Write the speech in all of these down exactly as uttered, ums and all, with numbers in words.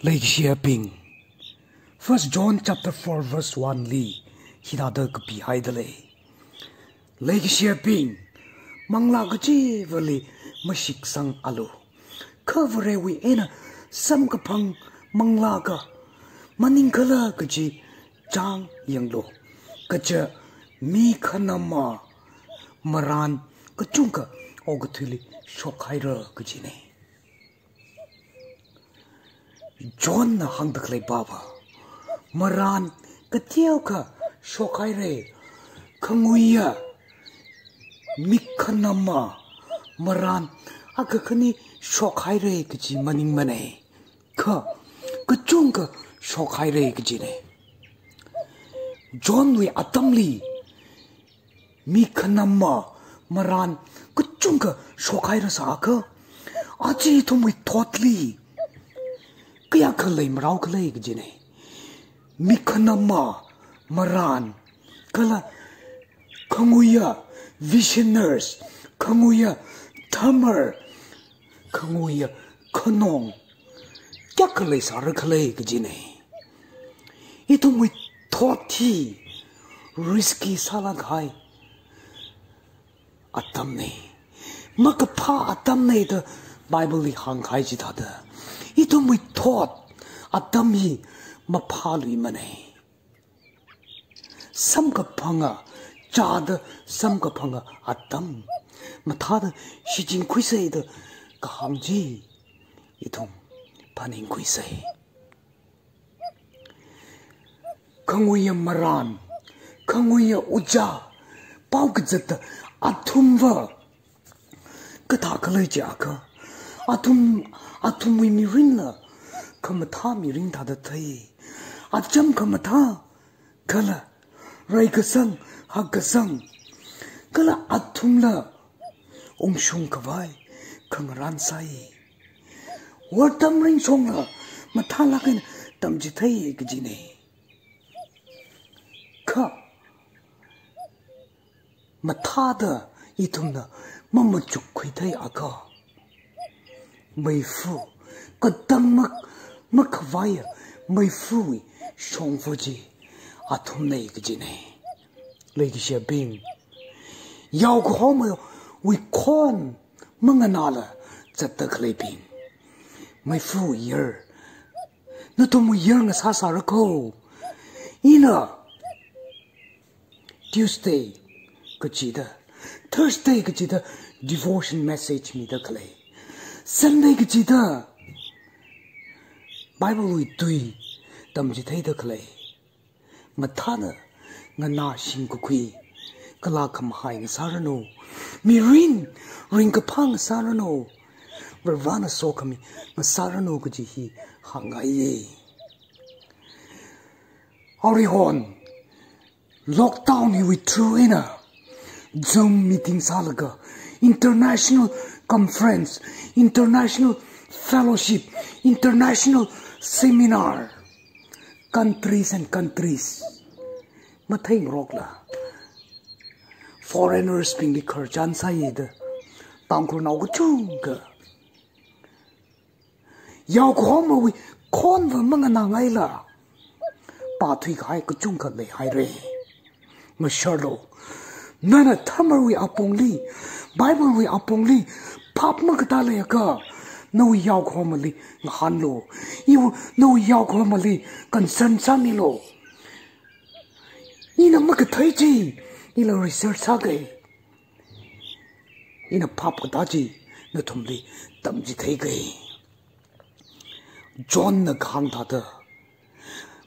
Leikashiyabing, First John chapter four verse one li hithāda kapihaida lei. Leikashiyabing, manglā kachivali mashiksangalu, kha Varewui eina samkaphang manglā kha maningkhala kaji chāng yanglu. Kaja mi khanama marān kachungkha okathuili shokhaira kajina. Johnna hāngda khalei pava, marān kateokha shokhaira, khanguiya mi khanama marān akha khani shokhaira kaji maningmana, kha kachungkha shokhaira kajina. Johnwui atamli mi khanama marān kachungkha shokhaira sākha, aja ithumwui thotli kayākha leimarao khala kajina. Mi khanama marān, kala khanguiya visionaries, khanguiya thamar, khanguiya khanong kayākha leisāra khala kajina. Ithumwui thot hi risky sālāk kahai atamna, makaphā atamna da Bible li hāngkahai chithāda, ithumwui thot atam hi maphāluimana. Samkaphanga chāda, samkaphanga atam mathāda shichinkhuisa da kahāng chi ithum phaningkhuisa. Khanguiya marān, khanguiya ojā, pao kazata athumva kathā khala jiakha, athum, athumwui mirinla khamathā mirin thāda thei. Acham khamathā, kala reikasang, hakkasang, kala athumla ungshung khavai khangarān sāi. Wortam ringshongla mathālāk eina tamchithei kajina. Kha mathāda ithumna mamachukkhuitheiakha, meifa, katang mak-, makhavaiya meifawui shongfa chi athumna kajina. Leikashiyabing, yaokahomawui khon manganāla zatda khaleibing, meifawui yar, nathumwui yar ngasāsāra kho. Ina Tuesday kachida, Thursday kachida devotion message mida khalei, Sunday kachida Bible wui tui tamchitheida khalei, mathāna nganāshing kakhui, kala khamahai ngasāranu, mirin ringkaphā ngasāranu, Varivarāna sokhami ngasāranu kaji hi hāngngaiya. Aruihon lockdown hiwui through eina Zoom meeting sālaga international conference, international fellowship, international seminar, countries and countries matheingarokla, foreigners bingli khararchan sāida Tangkhulnao kachungkha yaokahomawui khonva manganāngaila pāthuikahai kachungkha leihaira. Masharlo. Nana thamarwui apongli, Bible wui apongli phap makatā leiakha, nawui yaokahomali ngahānlo. Iwui, nawui yaokahomali concern sāmilo. Ina makathei chi ila research sāga. Ina phap katā chi nathumli tamchitheika. Johnna kahāng thāda,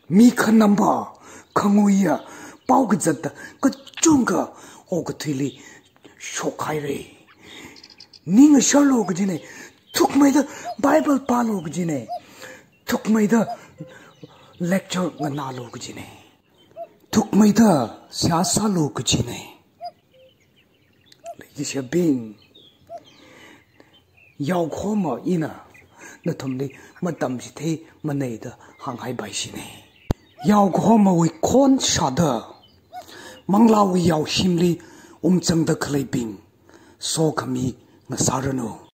mi khanama, khanguiya, pao kazata kachungkha okathuili shokhaira. Ning ngasharlo kajina, thukmeida Bible pālo kajina, thukmeida lecture nganālo kajina, thukmeida seihā sālo kajina. Leikashiyabing, yaokahoma ina nathumli matamchitheimanei da hānghaipaishina. Yaokahomawui khon shāda manglāwui yaoshimli umzangda khaleibing, sokhami ngasāranu.